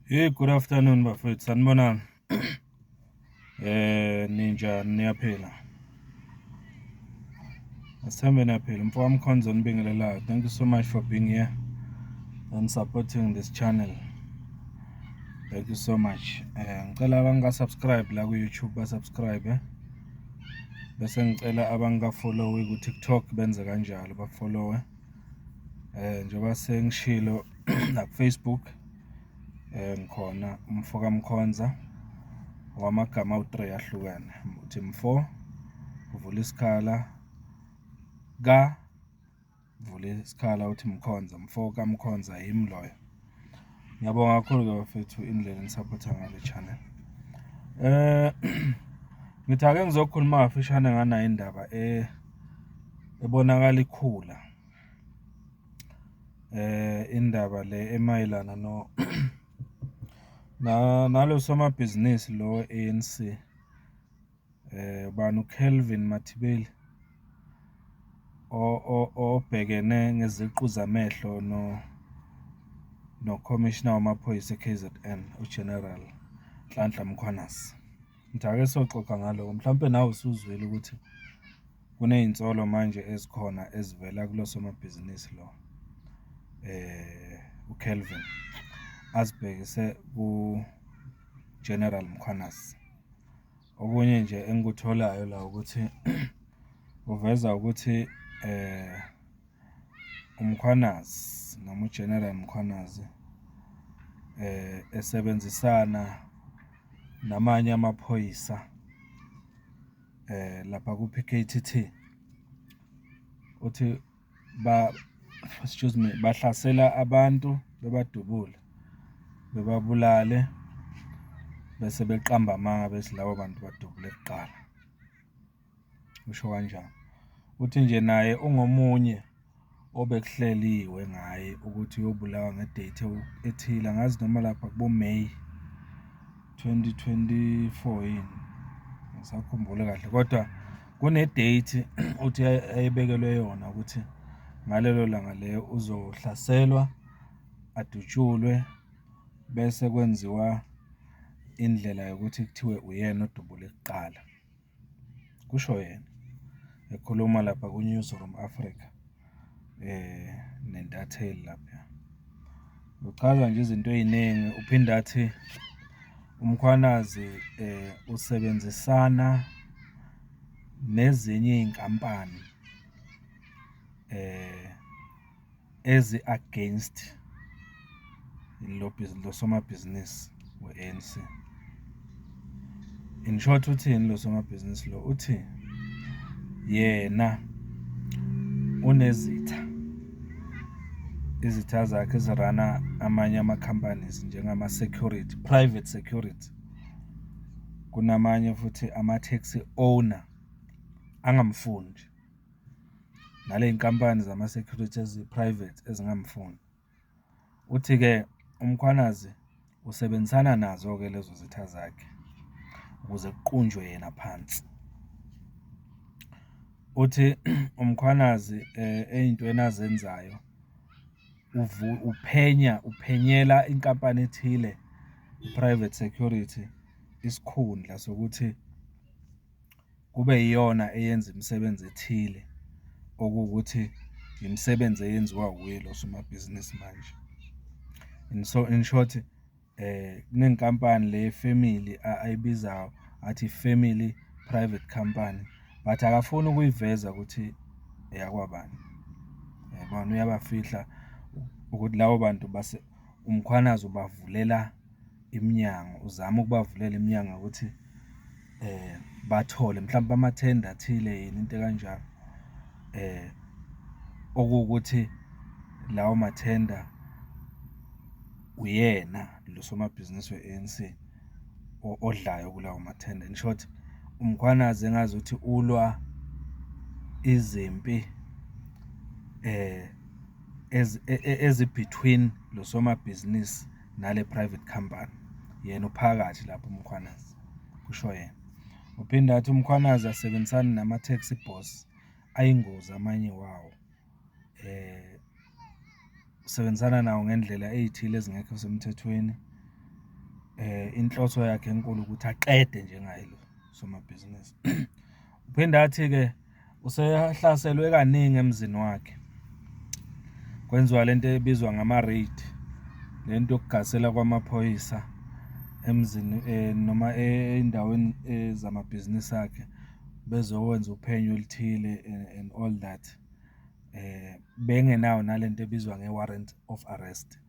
Hey, good afternoon bafethu, sanibonani. Ninjani, niyaphila? Asithembe niyaphila. Mfowami Mkhonza onibingelelayo. Thank you so much for being here and supporting this channel. Thank you so much. Ngicela abangaka-subscribe la ku-YouTube ba-subscribe, eh. Bese ngicela abangaka-follow ku-TikTok benze kanjalo, ba-follow. Njengoba sengishilo naku-Facebook ngikhona, umfo kaMkhonza, wamagama awu-three ahlukene. Uthi mfo, uvula isikhala, ka, uvula isikhala, uthi Mkhonza, mfo kaMkhonza, yimi loyo. Ngiyabonga kakhulu-ke bafethu indlela eni-support-a ngayo le channel. Ngithi ake ngizokhuluma kafushane nganayi indaba ebonakala ikhula. Indaba le emayelana no nalo somabhizinisi lo we-ANC, ubani, uKelvin Mathibeli, obhekene ngeziqu zamehlo no-Commissioner wamaphoyisa e-KZN, u-General Nhlanhla Mkhwanazi. Ngithi ake siyoxoxa ngaloko, mhlawumpe nawe usuzwile ukuthi kuneyinsolo manje ezikhona ezivela kulo somabhizinisi lo, uKelvin, azibhekise ku-General Mkhwanazi. Okunye nje engikutholayo la ukuthi uveza ukuthi uMkhwanazi noma u-General Mkhwanazi esebenzisana namanye amaphoyisa lapha ku-P_K_T_T, uthi ba, excuse me, bahlasela abantu, bebadubule, bebabulale, bese beqamba amanga bethi labo bantu badubule kuqala. Usho kanjalo. Uthi nje naye ungomunye obekuhleliwe ngaye ukuthi uyobulawa nge-date ethile, angazi noma lapha kubo-May 2024 yini, angisakhumbuli kahle, kodwa kune-date uthi ayebekelwe yona ukuthi ngalelo langa leyo uzohlaselwa, adutshulwe, bese kwenziwa indlela yokuthi kuthiwe uyena odubule kuqala, kusho yena, ekhuluma lapha ku-Newsroom Africa nentatheli laphaya. Uchaza nje izinto ey'ningi, uphinde athi uMkhwanazi usebenzisana nezinye iy'nkampani ezi-against lo somabhizinisi we-ANC. In short, uthini lo somabhizinisi lo? Uthi yena unezitha, izitha zakhe ezi-run-a amanye ama-companies njengama-security, private security. Kunamanye futhi ama-taxi owner angamfuni nje, nale y'nkampani zama-security ezi-private ezingamfuni. Uthi-ke uMkhwanazi usebenzisana nazo-ke lezo zitha zakhe ukuze kuqunjwe yena phansi. Uthi uMkhwanazi ey'ntweni azenzayo uphenya, uphenyela inkampani ethile, i-private security, isikhundla sokuthi kube yiyona eyenza imisebenzi ethile, okuwukuthi imisebenzi eyenziwa wuye lo somabhizinisi manje. And so in short, kunenkampani le ye-family ayibizayo, athi i-family private company, but akafuni ukuyiveza ukuthi eyakwabani, uyabona, uyabafihla ukuthi labo bantu base uMkhwanazi ubavulela iminyango, uzama ukubavulela iminyango ukuthi bathole mhlampe amathenda athile, yini into ekanjalo, okuwukuthi lawo mathenda uyena lo somabhizinisi we-ANC odlayo kulawo mathenda. In short, uMkhwanazi engazuthi ulwa izimpi ezi-between lo somabhizinisi nale private company, yena uphakathi lapho uMkhwanazi, kusho yena. Uphinde athi uMkhwanazi asebenzisani nama-taxi boss ayingozi amanye wawo, usebenzisana nawo ngendlela ey'thile ezingekho semthethweni. Inhloso yakhe enkulu ukuthi aqede nje ngaye lo somabhizinisi. Uphinde athi-ke usehlaselwe kaningi emzini wakhe, kwenziwa lento ebizwa ngama-raid, lento yokugasela kwamaphoyisa emzini noma ey'ndaweni zamabhizinisi akhe, bezokwenza uphenyo oluthile and all that. Bengenayo nalento ebizwa nge-warrant of arrest,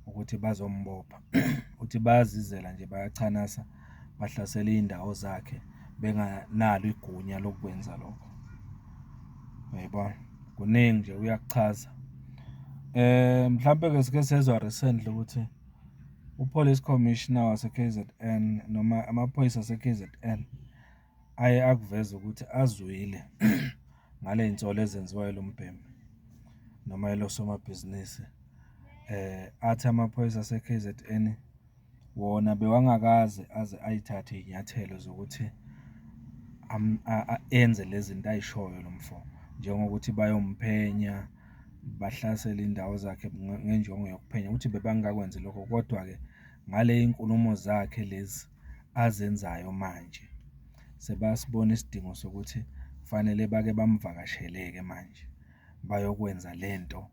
ukuthi bazombopha. Uthi bayazizela nje, bayachanasa, bahlasele iy'ndawo zakhe benganalo igunya lokukwenza lokho. Uyayibona? Kuningi nje uyakuchaza. Mhlampe-ke sike sezwa recently ukuthi u-Police Commissioner wase-K_Z_N noma amaphoyisa ase-K_Z_N aye akuveza ukuthi azwile ngaley'nsolo ezenziwa yilo mbhemu noma yilo somabhizinisi. Athi amaphoyisa ase-K_Z_N wona bewangakaze aze ay'thathe iy'nyathelo zokuthi enze le zinto ay'shoyo lo mfo, njengokuthi bayomphenya, bahlasele iy'ndawo zakhe ngenjongo yokuphenya, uthi bebangakwenzi lokho. Kodwa-ke ngaley'nkulumo zakhe lezi azenzayo manje, sebayasibona isidingo sokuthi kufanele bake bamuvakashele-ke manje, bayokwenza lento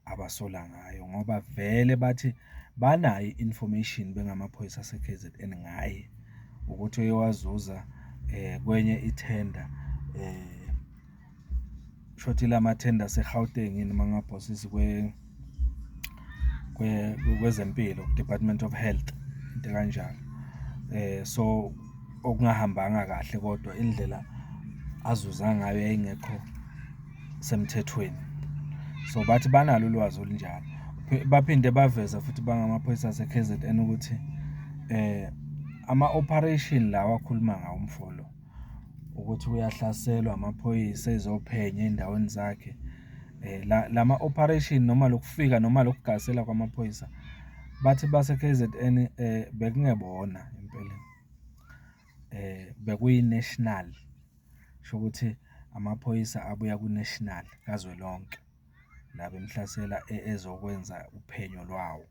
abasola ngayo ngoba vele bathi banayo i-information bengamaphoyisa ase-K_Z_N ngaye, ukuthi uye wazuza kwenye ithenda kushuthi ilamathenda ase-Gauteng yini uma ngingaphosisi kwezempilo, Department of Health, into ekanjalo. So, okungahambanga kahle kodwa indlela azuza ngayo yayingekho semthethweni. So, bathi banalo ulwazi olunjalo. Baphinde baveza futhi bangamaphoyisa ase-K_Z_N ukuthi ama-operation lawa akhuluma ngawo umfo lo, ukuthi uyahlaselwa amaphoyisa ezophenya ey'ndaweni zakhe, lama-operation noma lokufika noma lokugasela kwamaphoyisa, bathi base-K_Z_N bekungebona empeleni, bekuyi-national, kusho ukuthi amaphoyisa abuya kwi-national kazwelonke, la bemhlasela ezokwenza uphenyo lwawo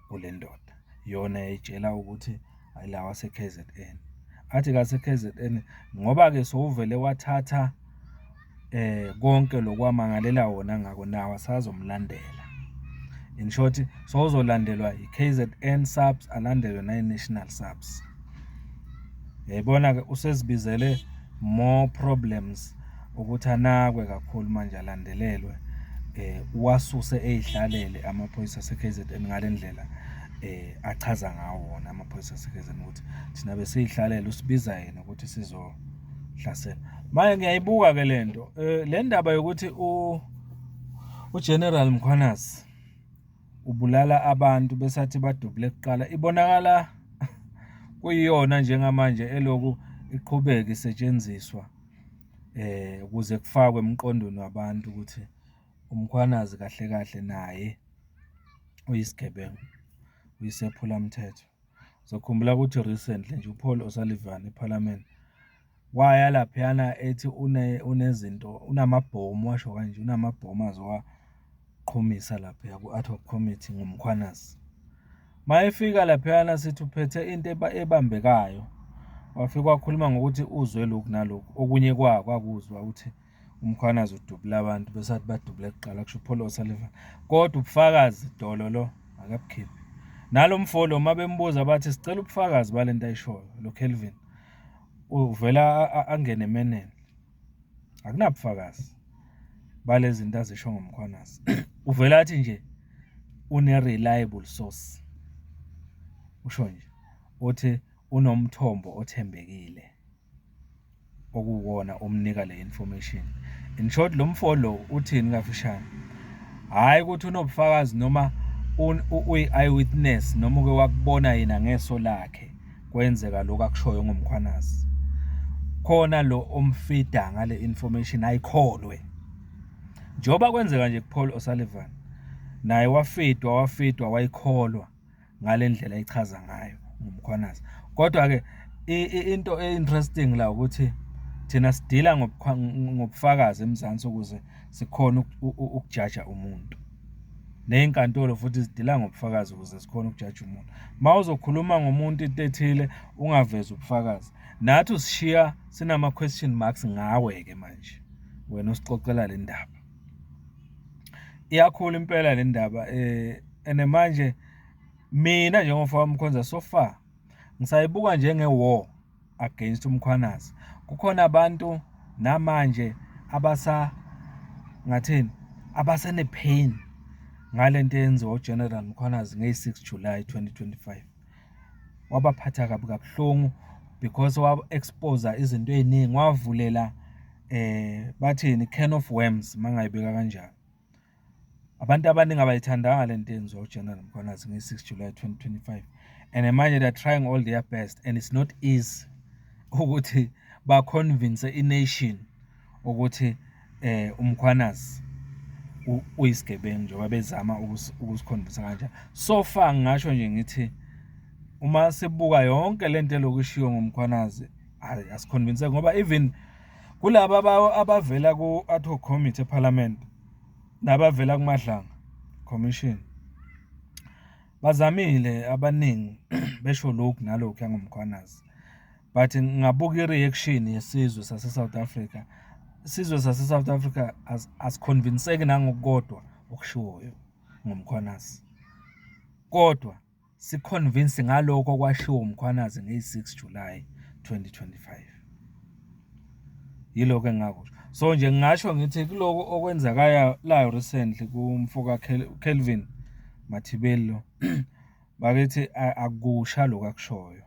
kule ndoda. Yona yayitshela ukuthi ilawa ase-K_Z_N. Athi-ke ase-K_Z_N, ngoba-ke sewuvele wathatha konke lokhu wamangalela wona ngako, nawo asazomlandela. In short, sewuzolandelwa i-K_Z_N SAPS, alandelwe nayi-national SAPS. Uyayibona-ke usezibizele more problems ukuthi anakwe kakhulu manje, alandelelwe, uwasuse ey'hlalele amaphoyisa ase-K_Z_N ngale ndlela achaza ngawo wona amaphoyisa ase-K_Z_N ukuthi thina besiy'hlalela, usibiza yena ukuthi sizohlasela. Manje ngiyayibuka-ke le nto, le ndaba yokuthi u-General Mkhwanazi ubulala abantu bese athi badubule kuqala, ibonakala kuyiyona njengamanje eloku iqhubeka isetshenziswa ukuze kufakwe emqondweni wabantu ukuthi uMkhwanazi kahle kahle naye uyisigebengu, uyisephulamthetho. Uzokhumbula ukuthi recently nje uPaul O'Sullivan ephalamende, waya laphayana ethi unezinto, unamabhomu, washo kanje, unamabhomu azowaqhumisa laphaya ku-ad hoc committee ngoMkhwanazi. Uma efika laphayana sithi uphethe into ebambekayo, wafika wakhuluma ngokuthi uzwe lokhu nalokhu, okunye kwako akuzwa ukuthi uMkhwanazi udubula abantu bese athi badubule kuqala, kusho uPaul O'Sullivan. Kodwa ubufakazi dololo akabukhiphi. Nalo mfo lo uma bembuza bathi sicela ubufakazi bale nto ayishoyo, lo Kelvin, uvela angene emeneni. Akunabufakazi bale zinto azisho ngoMkhwanazi. Uvela athi nje une-reliable source, usho nje, uthi unomthombo othembekile okuwuwona omnika le information. In short, lo mfo lo uthini kafushane? Hhayi ukuthi unobufakazi noma uyi-eyewitness noma uke wakubona yena ngeso lakhe kwenzeka lokhu akushoyo ngoMkhwanazi. Khona lo omfida ngale information ayikholwe. Njengoba kwenzeka nje kuPaul O'Sullivan, naye wafidwa, wafidwa, wayikholwa ngale ndlela ayichaza ngayo ngoMkhwanazi. Kodwa-ke into e-interesting la ukuthi thina sidila ngobufakazi eMzansi ukuze sikhone ukujaja umuntu. Ney'nkantolo futhi zidila ngobufakazi ukuze zikhone ukujaja umuntu. Uma uzokhuluma ngomuntu into ethile ungavezi ubufakazi, nathi usishiya sinama-question marks ngawe-ke manje, wena osixoxela le ndaba. Iyakhula impela le ndaba and manje mina njengomfo kaMkhonza so far ngisayibuka njenge-war against uMkhwanazi. Kukhona abantu namanje ngathini, abasene-pain ngale nto eyenziwa u-General Mkhwanazi ngeyi-six July 2025. Wabaphatha kabi kabuhlungu because wa-expose-a izinto ey'ningi, wavulela bathini, can of worms uma ngingayibeka kanjalo. Abantu abaningi abayithandanga le nto eyenziwa u-General Mkhwanazi ngeyi-six July 2025 and manje they are trying all their best and it's not easy ukuthi ba-convince i-nation ukuthi uMkhwanazi uyisigebengu njengoba bezama ukusi-convince-a kanjalo. So far ngingasho nje ngithi uma sibuka yonke lento elokhu ishiwo ngoMkhwanazi, hhayi, asi-convince-eki ngoba even kulaba abavela ku-ad hoc committee ephalamende nabavela kuMadlanga Commission, bazamile abaningi besho lokhu nalokhuya ngoMkhwanazi, but ngabuka i-reaction yesizwe sase-South Africa, isizwe sase-South Africa asi-convince-eki nangokukodwa okushiwoyo ngoMkhwanazi, kodwa si-convince ngalokho okwashiwo uMkhwanazi ngeyi-six July 2025. Yilokho engingakusho. So nje ngingasho ngithi kuloko okwenzakalayo recently kumfo Calvin Mathibeli lo, bakithi akusha lokhu akushoyo,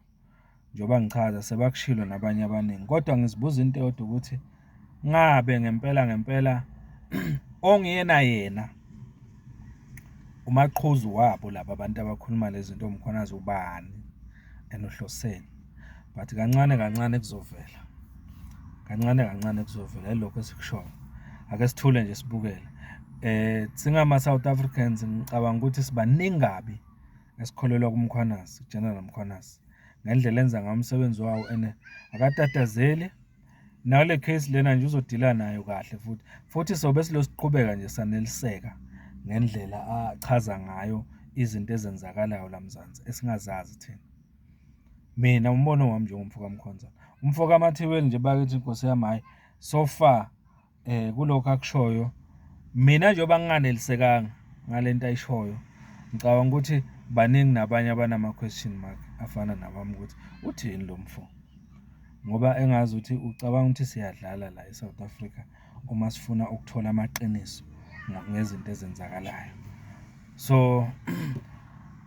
njengoba ngichaza sebakushilo nabanye abaningi, kodwa ngizibuza into eyodwa ukuthi ngabe ngempela ngempela onguyena yena umaqhuzu wabo laba bantu abakhuluma lezi zinto oMkhwanazi ubani and uhloseni? But kancane kancane kuzovela, kancane kancane kuzovela, yilokho esikushoyo. Ake sithule nje sibukele. Singama-South Africans ngicabanga ukuthi sibaningi kabi esikholelwa kuMkhwanazi, u-General Mkhwanazi, ngendlela enza ngayo umsebenzi wawo and akatatazeli. Nale case lena nje uzodila nayo kahle futhi, futhi sobe silokhu siqhubeka nje saneliseka ngendlela achaza ngayo izinto ezenzakalayo la Mzansi esingazazi thina. Mina umbono wami njengomfo kaMkhonza, umfo kaMathibeli nje bakithi Nkosi yami, hhayi, so far kulokhu akushoyo, mina njengoba nginganelisekanga ngale nto ayishoyo, ngicabanga ukuthi baningi nabanye abanama-question mark afana nawami ukuthi uthini lo mfo, ngoba engazi ukuthi ucabanga ukuthi siyadlala la e-South Africa uma sifuna ukuthola amaqiniso ngezinto ezenzakalayo. So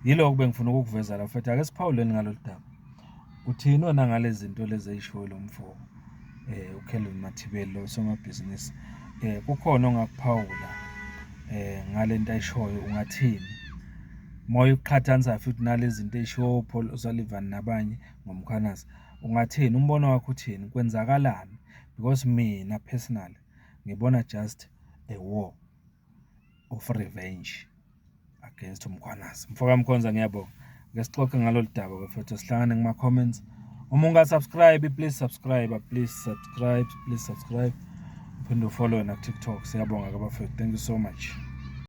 yilokhu bengifuna ukukuveza la mfethu, ake siphawuleni ngalolu daba. Uthini wena ngale zinto lezi ey'shiwo lo mfo uKelvin Mathibeli lo somabhizinisi? Kukhona ongakuphawula ngale nto ayishoyo, ungathini? Uma uyiqhathanisa futhi nale zinto ey'shiwo o-Paul O'Sullivan nabanye ngoMkhwanazi, ungathini? Umbono wakho uthini? Kwenzakalani? Because mina personally ngibona just a war of revenge against uMkhwanazi. Mfo kaMkhonza, ngiyabonga. Ake sixoxe ngalolu daba bafethu, sihlangane kuma-comments. Uma unga-subscribe, please subscribe, please subscribe, please subscribe. Uphinde u-follow na ku-TikTok. Siyabonga ke bafethu. Thank you so much.